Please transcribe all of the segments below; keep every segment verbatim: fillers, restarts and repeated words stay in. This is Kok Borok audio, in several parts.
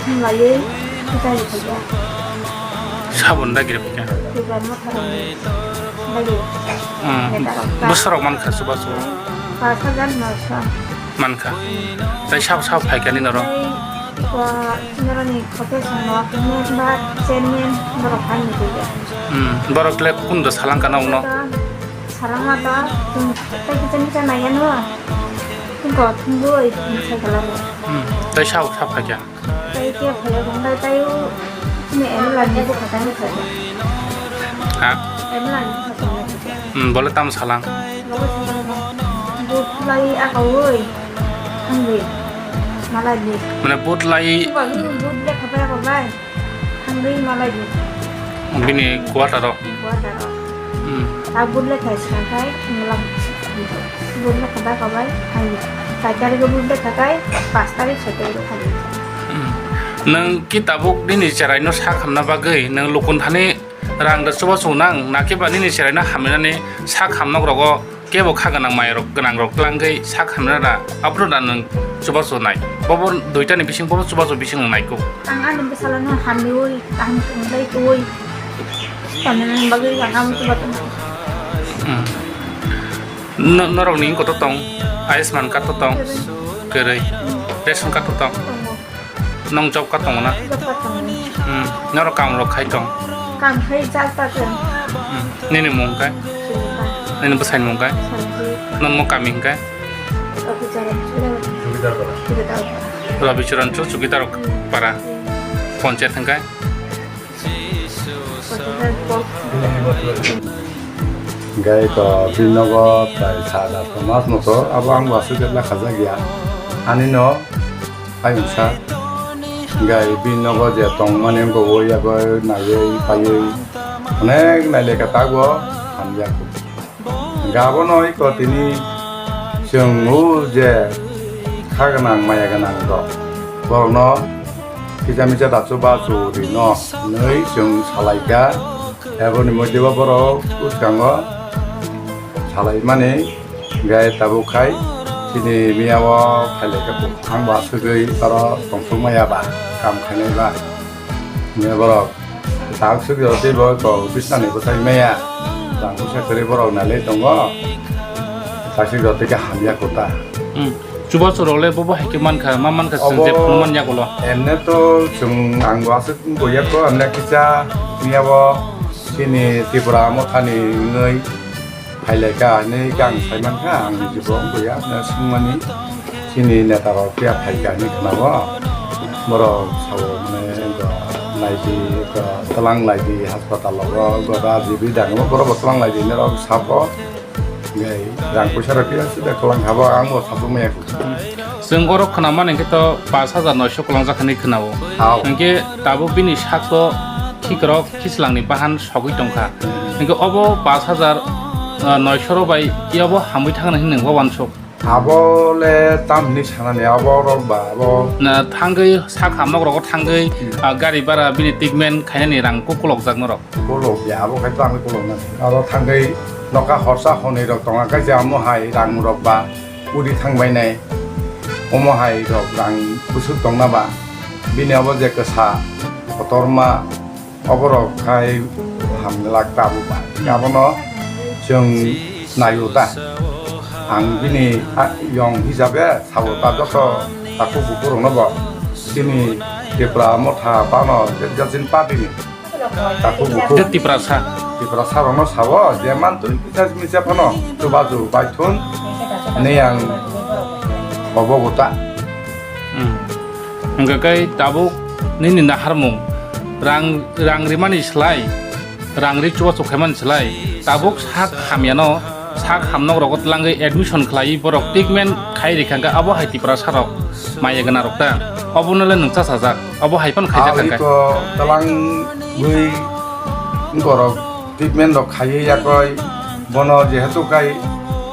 Laiwi, kwchari phaikha. Sabon dagiri phaikha. Kwchar motharokni dagiri. Hmm. Kwchar. Bwsarok mankha chubachu? Pash hajar noisho. Mankha. Tai sabo sabo phaikha ni norok? Tai, uh, norokni khotesongno, mayor ba chairman borok phaini phaikha. Hmm. Borok le kundo salangkha nokno? Salangma to, chwng tai kicha micha naiyano. Chwng kok thwngwi, chwng sai khalango. Hmm. Tai sabo sabo phaikha? Tai khe phaiya kong bai tai o chini M L A ni bwkha tai phaiya. Ha? M L A ni bwkha tai phaiya. Hmm, bole tamo salang? Bole salang ba. But lai akaui thangwi malai ni. Mane but lai. Chwng kok ni but le khapai kok bai. Thangwi malai ni. Bini quarter o. Quarter o. Hmm. Ta but le khai sangkai, mlam but le khada kabai, hai. Char tarik o but le khakai, pas tarik, soi tarik o khai. Hmm. Nwng ki tabuk nini cherai no sak hamna bagwi, nwng lukun thani rang da chubachu nang, na khe ba nini cherai no hamnani sak hamnok rogo kebo kha gwnang mai rok gwnang rok tlangwi sak hamna da, abro da nwng chubachu nai. Bobo duitani bising, bobo chubachu bising nwng nai kho. Ang ani bwsala no hamriwi, kaham tongwi, tongwi. Tamni bagwi ang amo chuba tong. Hmm. No-, norokni koto tong? Ayushman card to tong? Kwrwi. Kwrwi. Hmm. Ration card to tong? Tongo. Nong job card tongo na? Job card tongo. Hmm. Norok kam rok khai tong? Kam khai jak ta khe. Hmm. Nini mung kai? Sinipa. Nini bwsai mung kai? Sanjit. Nong mo kami hingkai? Rabicharan. Rabicharan. Rabicharan chu Chukidar para. Hmm. Panchayat hingkai? Hingke eko bini nogo tai sa da tomas moto, abo ang bo aswk khe lekha jak ya. Ani no ayung sa. Hingke bini nogo je tong mani wngkha o yago naiwi paiwi onek nai lekha ta bo hamya. Hingke abono eko tini chwng o je kha gwnang maya gwnang rok borokno kisa misa dachu bachu rino hinwi chwng salaikha. Aboni moddhe bo borok bwskango salaimani hingke tabuk khai chini miyao phailaikha, ang bo aswkgwi oro tongthok maya ba kam khainai ba hingke borok. Takswk jotoi bo kok bisnani bwsai maya. Tang bwsa kwrwi borok nailai tongo. Takswk jotoi khe hamya kota. Hmm. Chubachu rok le bobo hai khe mankha, ma mankha chwng je phunuk man yagulo. Emne to chwng ang bo aswk wngkha ya kho, emne kisa miyabo chini Tripura mothani wngwi. Phailaikha hinwi khe ang saimankha, ang niji bo wngya hwnwi swngmani. Chini neta rok phiya phaikha hinwi khwnao. Borok sao mane naidi, tlang laidi, haspatal rogo, goda jibi dangmo borok bo tlang laidi hinwi rok sabo. Rang puisa rok phiya sida kwlang habo ang bo sabo maya. Chwng oro khwnamani hwnkhe to pash hajar noisho kwlangjak hinwi khwnao. Hao. Hwnkhe tabuk bini sakto khikrok khislangni bahan sogwi tongkha. Hwnkhe obo pash hajar, ah, noisho rok bai iyabo hamwi thangna hinwi nangba uansuk. Abo le tam hinwi sanani abo rok ba abo. Na thangwi sak hamnok rogo thangwi, hmm, ah, gari bara bini treatment khainani rang kuk kulokjak norok. Kolok ya, abo khai to ang kolok na. Aro thangwi nokha horsa honwi rok tonga, khe je amo hai rang rok ba udi thangbai nai. Omo hai rok rang bwswk tongna ba. Bini abo je kwsa kotorma, obo rok khai hamlak ta abo ba. Abono chwng naio ta. Ang bini a, yong hisabe sabo ta joto takhuk bukhuk rokno bo. Chini Tripura motha bano je, je chini party ni. Takhuk bukhuk. Je Tiprasa. Tiprasa rokno sabo, je mantwi kisa misa phano chubachu baithun hinwi ang obo bo ta. Hmm. Hwnkhe kai tabuk nini naharmung rang, rang rimani slai, rang ri chubachu khaimani slai, tabuk sak hamyano, sak hamnok rogo tlangwi admission khlaiwi borok treatment khai rikha hwnkhe abo hai Tiprasa rok maya gana rok ta. Obono le nwng chasajak. Obo hai phano khaijak hwnkhe. Iko twlangwi borok treatment rok khaiwi yakoi bono jehetu kai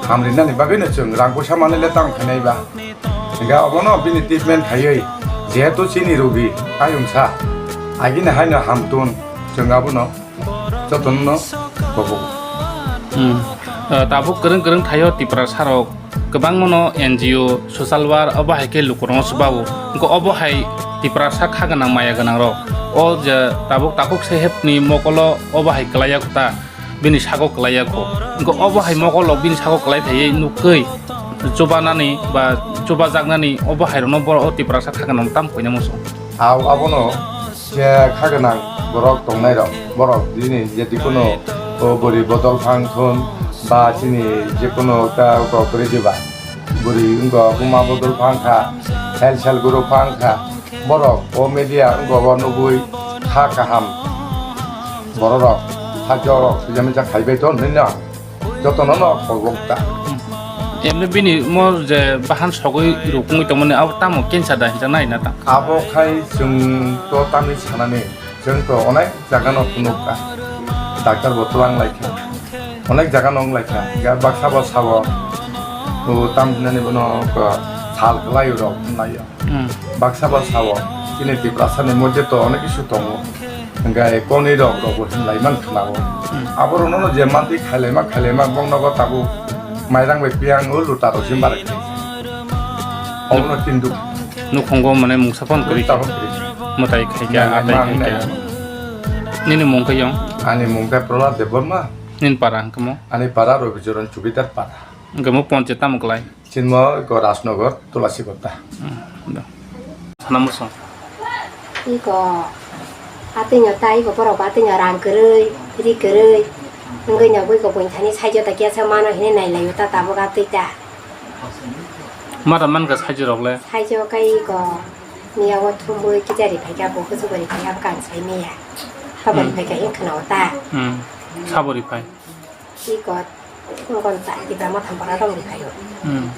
hamrinani bagwino chwng rang puisa manwi le tang khainai ba. Hingke obono bini treatment khaiwi jehetu chini rogi ayungsa agini haino hamtun chwng abono jotono kobo. Hmm. Ah, tabuk kwrwng kwrwng thaio Tiprasa rok. Kwbangmano N G O, social work, obo hai khe lukurokno swbao. Hwnkhe obo hai Tiprasa kha gwnang maya gwnang rok o je tabuk takhuk saheb ni mokolo obo hai kwlaiya kho ta, bini sago kwlaiya kho. Wngkha obo hai mokol rok bini sago kwlai phaiwi nukgwi chubanani ba chubajaknani obo hai rokno borok o Tiprasa kha gwnang tam koina muchung. Au abono je kha gwnang borok tongnai rok, borok bini je jikunu o bwrwi bodol phang thun ba chini jikunu ta kok kwrwi diba. Bwrwi wngkha buma bodol phang kha, sel sel guru phang kha. Borok o media wngkha o nugwi kha kaham. Bororok ha jorok sijamijak khaibai ton hinwi no jotono no kholbok ta. Emni bini mo je bahan sogwi rukungwi tongmani abo tamo kensa da hinsa nai na ta. Abo khai chwng to tamni sanani, chwng to onek jaga no phunuk kha. Doctor bo twlang lai kha. Onek jaga no wng lai kha. Ya baksa bo sabo. O tam hinani bono ko sal kwlai rok hinlai. Hmm. Baksa ba sao, chini Tiprasa ni moddhe to onek kisu tongo. Hingkhe konwi rok rok bo hinlai man khna o. Hmm. Abo rok no je mantwi khailaima khailaima bong nogo tabuk mairang bai piyang o luta rok se barai. Obo no kintu. Nukhungo mane mungsa phone kwrwi. Luta phone kwrwi. Mwtai khai khe, ya, atai ma khai khe. Hinlai. Nini mung khe yong? Ani mung khe Prahlad Debbarma. Nini para hwnkhe mo? Ani para Robijoron Chubidar para. Hwnkhe mo ponche tamo klai? Chinmo iko Rajnagar, Tulasi Kotta. Hmm, da. Sana muchung. Iko atwino ta, iko borok atwino rang kwrwi, ri kwrwi. Wngwi no iko buini thani saijo ta kiya sa mano hinwi nailaio ta tabuk atwi ta. Mata mankha saijo rok le? Saijo kai iko miya o thumbwi kichari phaikha, bo kuchuk bari phaikha, bwkang sai maya. Kabari phaikha hinwi khna o ta. Hmm. Sabori phai. Iko, iko ta, iko ma tham para rong ri phaio. Hmm.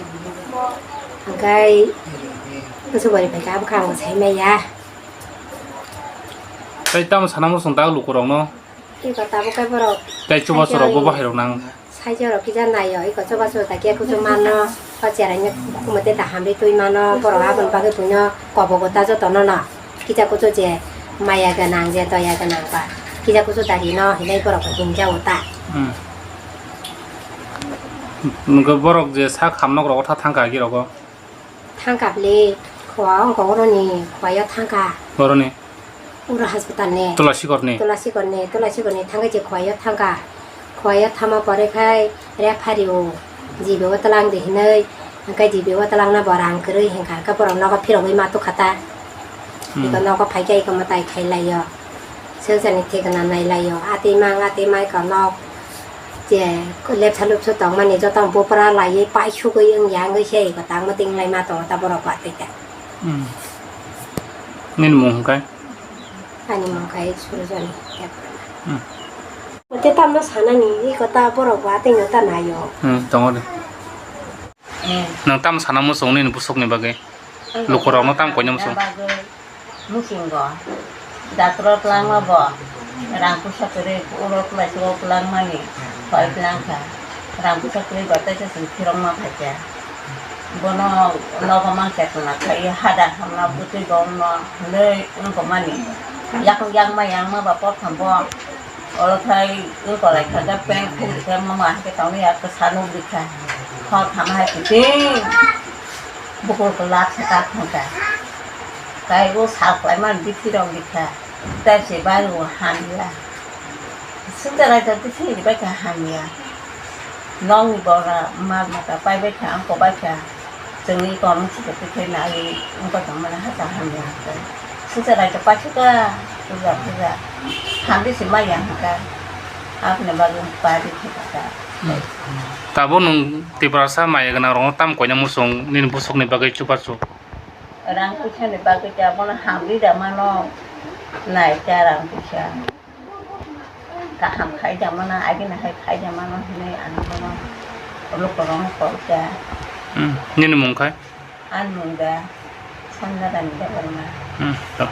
Hingkai, kusu bari phaikha, bwkha ang sai maya. Tai tamo sana muchung ta lukurokno? Iko tabuk khe borok. Tai chubachu rok bo bahai rok nang. Saijo rok kisa naio, iko chubachu ta khe kusu mano, o cherai ni khumui tei ta hamri twi mano, borok aboni bagwi buino kobogo ta jotono no. Kisa kusu je maya gwnang, je doya gwnang ba kisa kusu dari no hinwi borok bo hinjao ta. Hmm. Nokhe borok je sak ham nok rogo tha thangkha agi rogo. Thangkha bwle, khua wngkha oroni khua yo thangkha. Oroni? Uro hospital ni. Tulasikhor ni? Tulasikhor ni, Tulasikhor ni thangkha je khua yo thangkha. Khua yo thama pore khai referee o G B o twlang di hinwi, hwnkhe G B o twlangna bo rang kwrwi hinkha, hwnkhe borok nogo phirogwi ma tukha ta. Hmm. Iko nogo phaikhe iko mwtai khailai o. Swngcharni thikna nailaio, atwi mang, atwi mai ko nok je lepsa lupsa tongmani joto bupra laiwi paisugwi wngya wngwi se iko tangma tinglaima tongo ta borok ba twi ta. Hmm. Nini mung hwnkhe? Ani mung khai Surjoni Debbarma. Hmm. Tei tamno sanani iko ta borok ba twi no ta naio. Hmm, tongo de. Hmm. Nwng tamo sana muchung nini busukni bagwi? Lukurokno tamo koina muchung? Bagwi muchungo. Doctor o twlangma bo rang puisa kwrwi, uro twlaisu o twlangmani hoi twlangkha. Rang puisa kwrwi bo teisa chwng phirokma phaikha. Bono nogo mang chetona khai hada hamna bwtwi bomno hwnwi wngkha mani. Yakung yakma yangma ba kothombo. Oro khai wng kwlai kha, da pant khum rikha, mama hai khe tongwi ya kwsa nuk rikha. Hor thama hai kiting bukur kwlak se ta thangkha. Kai o sal kwlai man bithi rok rikha. Tai se bai o hamya. Sita rai ta bithi ri bai kha hamya. Nokni bora mal mata pai bai kha, ang ko bai kha. Chwngni tongmung se twi khe nai wngkha tongmani hachal hamya hwnkhe. Swngchar bai khe paithakha puja puja. Hamdi se maya hwnkha. Aboni bagwi pai rikha kha. Tabuk nwng Tiprasa maya gwnang rokno tam koina muchung nini busukni bagwi chubachu? Rang puisa ni bagwi ta bono hamdi da mano nai ta rang puisa. Kaham khai da mano, agini hai khai da mano hinwi ang bono lukurokno kok ya. Hmm, nini mung khai? Ani mung da Sandra Rani Debbarma. Hmm, to.